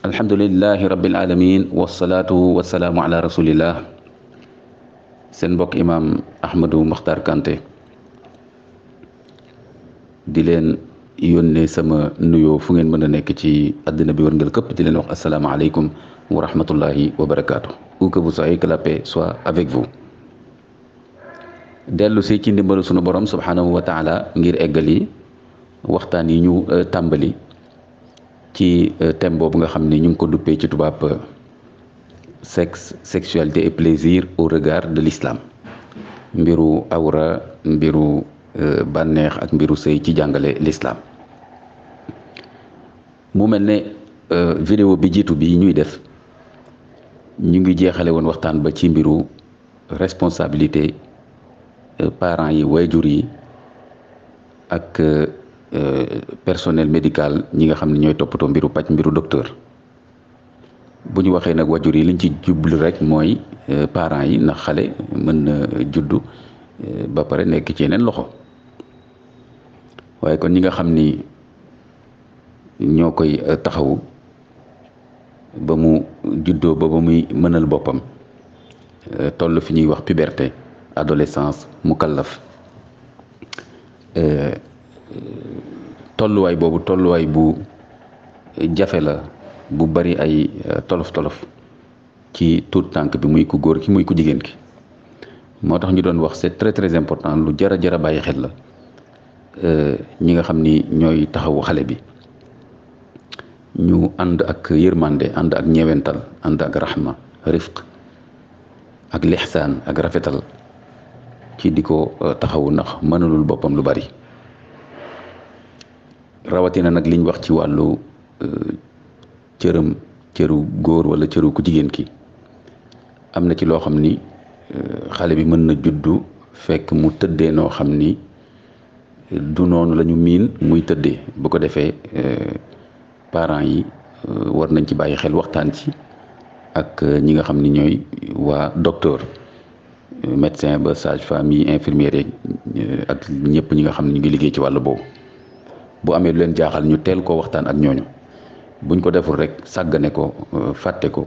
alhamdulillahi rabbil alamin wasalaatu wasalaamu ala rasulillah. seen mbokk imaam Ahmadou Mokhtar Kanté di leen yónnee sama nuyoo fu ngeen mën a nekk ci àddina bi wërngal këpp di leen wax asalaamaaleykum wa rahmatullahi wa barakaatu. Où que vous soyez, que la paix soit avec vous. dellu si ci ndimbalu sunu borom subhanahu wa taala ngir eggali waxtaan yi ñu tàmbali ci thème boobu nga xam ni ñu ngi ko duppee ci tubaab sexe, sexualité et plaisir au regard de l'islam. mbiru awra, mbiru bànneex ak mbiru sëy ci jàngale l'islam. mu mel ne vidéo bi jiitu bi ñuy def ñu ngi jeexale woon waxtaan ba ci mbiru responsabilité parents yi, waajur yi ak personnel médical ñi nga xam ne ñooy toppatoo mbiru paj, mbiru docteur. bu ñu waxee nag waajur yi liñ ci jublu rek mooy parents yi, ndax xale mën na juddu ba pare nekk ci yeneen loxo. waaye kon ñi nga xam ni ñoo koy taxawu ba mu juddoo ba muy mënal boppam, toll fi ñuy wax puberté, adolescence, mukallaf, tolluwaay boobu tolluwaay bu jafe la, bu bari ay tolof-tolof ci tuut tànk bi, muy ku góor ki muy ku jigéen ki. moo tax ñu doon wax c'est très très important, lu jara jara bàyyi xel la ñi nga xam ni ñooy taxawu xale bi ñu ànd ak yërmande, ànd ak ñewental, ànd ak rahma, rifq ak lixsaan ak rafetal ci di ko taxawu, ndax mënalul boppam lu bari. rawatina nag liñ wax ci wàllu cëru góor wala cëru ku jigéen ki, am na ci loo xam ni xale bi mën na juddu fekk mu tëddee noo xam ni du noonu la ñu miin muy tëddee. bu ko defee parents yi war nañ ci bàyyi xel, waxtaan ci ak ñi nga xam ni ñooy waa docteur, médecin ba sage-femme yi, infirmière ak ñëpp ñi nga xam ne ñu ngi liggéey ci wàllu boobu. bu amee lu leen jaaxal ñu teel koo waxtaan ak ñooñu. buñ ko deful rek sàggane ko, fàtte ko,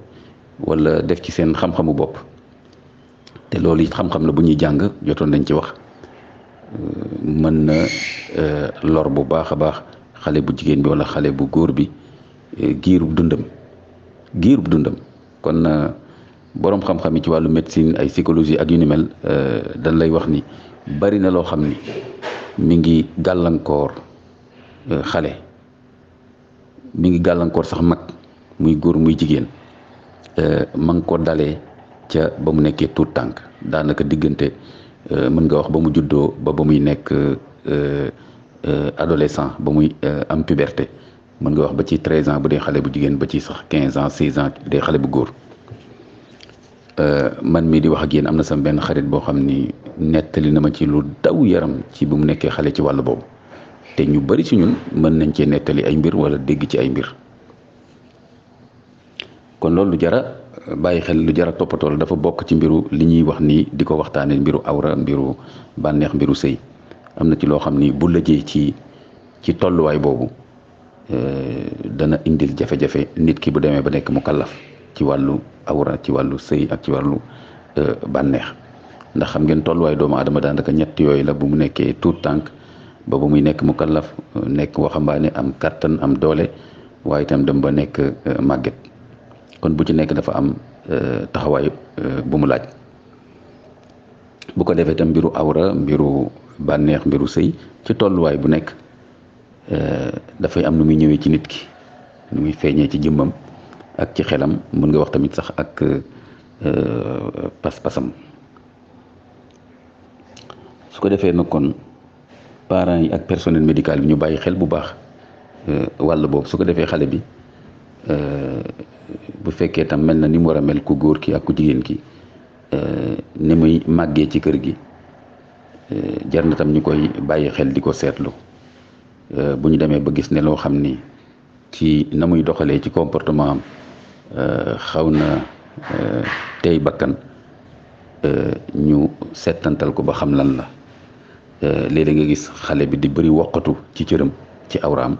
wala def ci seen xam-xamu bopp. te loolu it xam-xam la bu ñuy jàng, jotoon nañ ci wax, mën na lor bu baax a baax xale bu jigéen bi wala xale bu góor bi giirub dundam. kon boroom xam-xam yi ci wàllu médecine, ay psychologie ak yu ni mel, dañ lay wax ni bari na loo xam ni mi ngi gàllankoor xale, mi ngi gàllankoor sax mag, muy góor muy jigéen. ma ngi ko dalee ca ba mu nekkee tuut tànk, daanaka diggante mën nga wax ba mu juddoo ba muy nekk adolescent, ba muy am puberté, mën nga wax ba ci 13 ans bu dee xale bu jigéen, ba ci sax 15 ans 16 ans bu dee xale bu góor. man mii di wax ak yéen am na sama benn xarit boo xam ni nettali na ma ci lu daw yaram ci bu mu nekkee xale ci wàll boobu. te ñu bari ci ñun mën nañ cee nettali ay mbir wala dégg ci ay mbir. kon loolu lu jara bàyyi xel, lu jara toppatoo la, dafa bokk ci mbiru li ñuy wax nii di ko waxtaanee, mbiru awra, mbiru bànneex, mbiru sëy. am na ci loo xam ni bu lëjee ci tolluwaay boobu dana indil jafe-jafe nit ki bu demee ba nekk mu kallaf ci wàllu awra, ci wàllu sëy ak ci wàllu bànneex. ndax xam ngeen tolluwaay doomu aadama daanaka ñett yooyu la, bu mu nekkee tuut tànk ba muy nekk mu kallaf, nekk waxambaane, am kattan, am doole, waaye itam dem ba nekk màgget. kon bu ci nekk dafa am taxawaay bu mu laaj. bu ko defee tam mbiru awra, mbiru bànneex, mbiru sëy ci tolluwaay bu nekk dafay am nu muy ñëwee ci nit ki, nu muy feeñee ci jëmmam ak ci xelam, mën nga wax tamit sax ak pas-pasam. su ko defee nag kon parents yi ak personnel médical bi ñu bàyyi xel bu baax wàll boobu. su ko defee xale bi bu fekkee tam mel na ni mu war a mel, ku góor ki ak ku jigéen ki, ni muy màggee ci kër gi, jar na tam ñu koy bàyyi xel, di ko seetlu. bu ñu demee ba gis ne loo xam ni ci na muy doxalee ci comportement am xaw na tey bakkan, ñu settantal ko ba xam lan la. léeg-léeg nga gis xale bi di bëri woqatu ci cëram, ci awraam,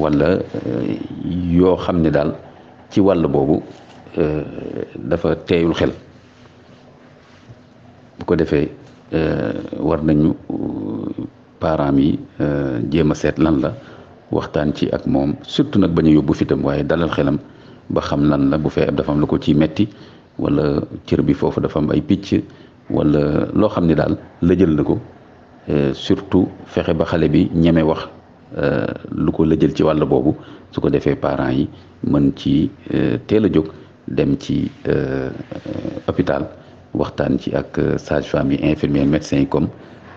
wala yoo xam ne daal ci wàll boobu dafa teeyul xel. bu ko defee war nañu parents yi jéem a seet lan la waxtaan ci ak moom surtout nag bañ a yóbbu fitam waaye dalal xelam ba xam lan la bu fee dafa am lu ko ci metti wala cër bi foofu dafa am ay picc wala loo xam ne daal lëjël na ko surtout fexe ba xale bi ñeme wax lu ko lëjël ci wàll boobu su ko defee parents yi mën ci teel a jóg dem ci hôpital waxtaan ci ak sage-femme yi infirmier médecin yi comme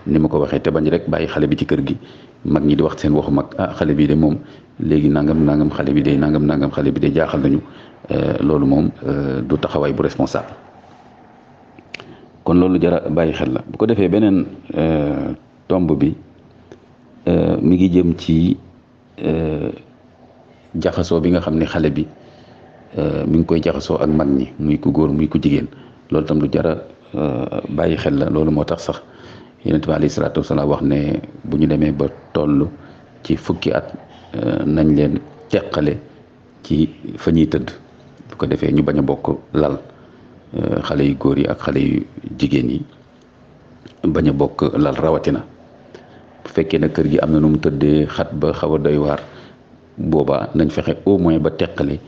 ni ma ko waxee te bañ rek bàyyi xale bi ci kër gi mag ñi di wax seen waxu mag xale bi de moom léegi nangam xale bi de nangam xale bi de jaaxal nañu loolu moom du taxawaay bu responsable. kon loolu jara bàyyi xel la bu ko defee beneen tomb bi mi ngi jëm ci jaxasoo bi nga xam ne xale bi mi ngi koy jaxasoo ak mag ñi muy ku góor muy ku jigéen loolu tam lu jara bàyyi xel la. loolu moo tax sax yonent bi alayhi salaatu wasalaam wax ne bu ñu demee ba toll ci fukki at nañ leen teqale ci fa ñuy tëdd bu ko defee ñu bañ a bokk lal xale yu góor yi ak xale yu jigéen yi bañ a bokk lal rawatina bu fekkee na kër gi am na nu mu tëddee xat ba xaw a doy waar boobaa nañ fexe au moins ba teqale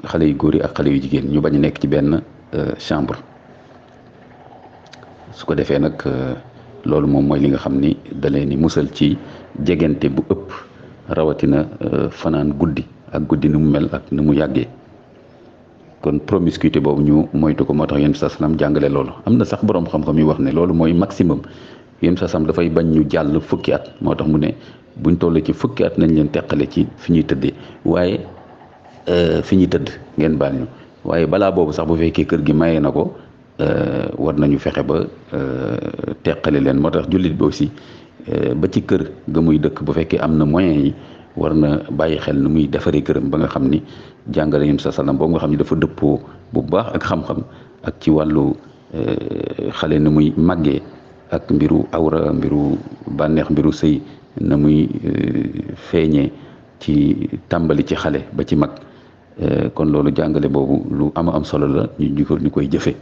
xale yu góor yi ak xale yu jigéen ñu bañ a nekk ci benn chambre. su ko defee nag loolu moom mooy li nga xam ni da leen ni musal ci jegante bu ëpp rawatina fanaan guddi ak guddi ni mu mel ak ni mu yàggee. kon promiscuité boobu ñu moytu ko moo tax yéen sa salaam jàngale loolu am na sax boroom xam-xam yi wax ne loolu mooy maximum yéen sa salaam dafay bañ ñu jàll fukki at moo tax mu ne buñ toll ci fukki at nañ leen teqale ci fi ñuy tëddee waaye fi ñuy tëdd ngeen baal ñu waaye balaa boobu sax bu fekkee kër gi mayee na ko war nañu fexe ba teqale leen moo tax jullit bi aussi ba ci kër ga muy dëkk bu fekkee am na moyens yi war na bàyyi xel nu muy defaree këram ba nga xam ni jàngale yim sa salam boobu nga xam ni dafa dëppoo bu baax ak xam-xam ak ci wàllu xale na muy màggee ak mbiru awra mbiru bànneex mbiru sëy na muy feeñee ci tàmbali ci xale ba ci mag kon loolu jàngale boobu lu am solo la ñu koy jëfe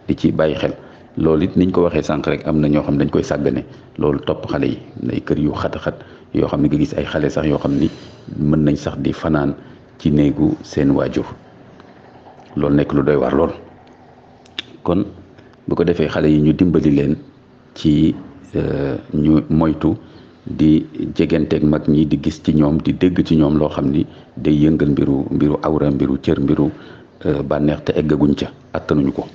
di ci bàyyi xel loolu it niñ ko waxee sànq rek am na ñoo xam dañ koy sàggane loolu topp xale yi nay kër yu xat-xat yoo xam ne nga gis ay xale sax yoo xam ni mën nañ sax di fanaan ci néegu seen waajur loolu nekk lu doy waar lool. kon bu ko defee xale yi ñu dimbali leen ci ñu moytu di jegenteeg mag ñi di gis ci ñoom di dégg ci ñoom loo xam ni day yëngal mbiru awra mbiru cër mbiru bànneex te eggaguñ ca attanuñu ko.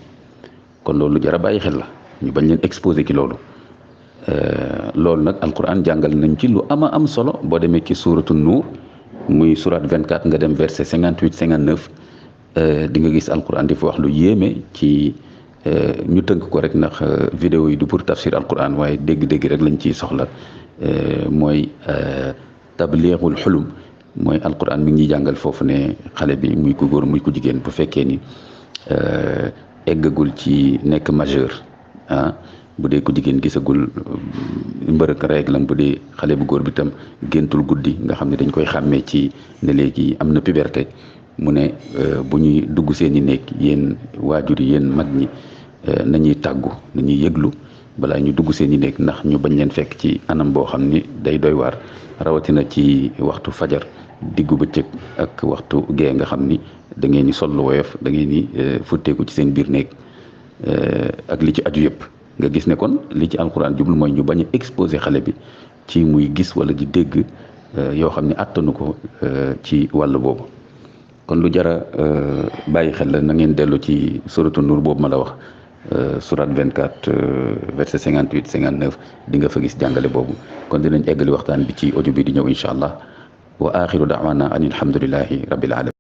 kon loolu jara bàyyi xel la ñu bañ leen exposé ci loolu loolu nag alquran jàngal nañ ci lu am solo boo demee ci suuratu nuur muy surat 24 nga dem verset 58 59 di nga gis alquran di fa wax lu yéeme ci ñu tënk ko rek ndax vidéo yi du pour tafsir alquran waaye dégg-dégg rek lañ ciy soxla mooy tablighul xulum mooy alquran mi ngi ñuy jàngal foofu ne xale bi muy ku góor muy ku jigéen bu fekkee ni eggagul ci nekk majeur bu dee ku jigéen gisagul mbërëk réglam bu dee xale bu góor bi tam géntul guddi nga xam ne dañ koy xàmmee ci ne léegi am na puberté mu ne bu ñuy dugg seen i néeg yéen waajur yi yéen mag ñi nañuy tàggu nañuy yëglu balaa ñu dugg seen i néeg ndax ñu bañ leen fekk ci anam boo xam ni day doy waar rawatina ci waxtu fajar diggu bëccëg ak waxtu gee nga xam ni da ngeen ni sol lu woyof da ngeen ni futteeku ci seen biir néeg ak li ci aju yëpp nga gis ne kon li ci alxuraan jublu mooy ñu bañ a exposé xale bi ci muy gis wala di dégg yoo xam ne attanu ko ci wàll boobu. kon lu jara bàyyi xel la na ngeen dellu ci suratu Nuur boobu ma la wax surat 24 verset 58 59 di nga fa gis jàngale boobu kon dinañ eggali waxtaan bi ci audio bi di ñëw incha allah wa axiru daawana an alhamdulillahi rabbil alamin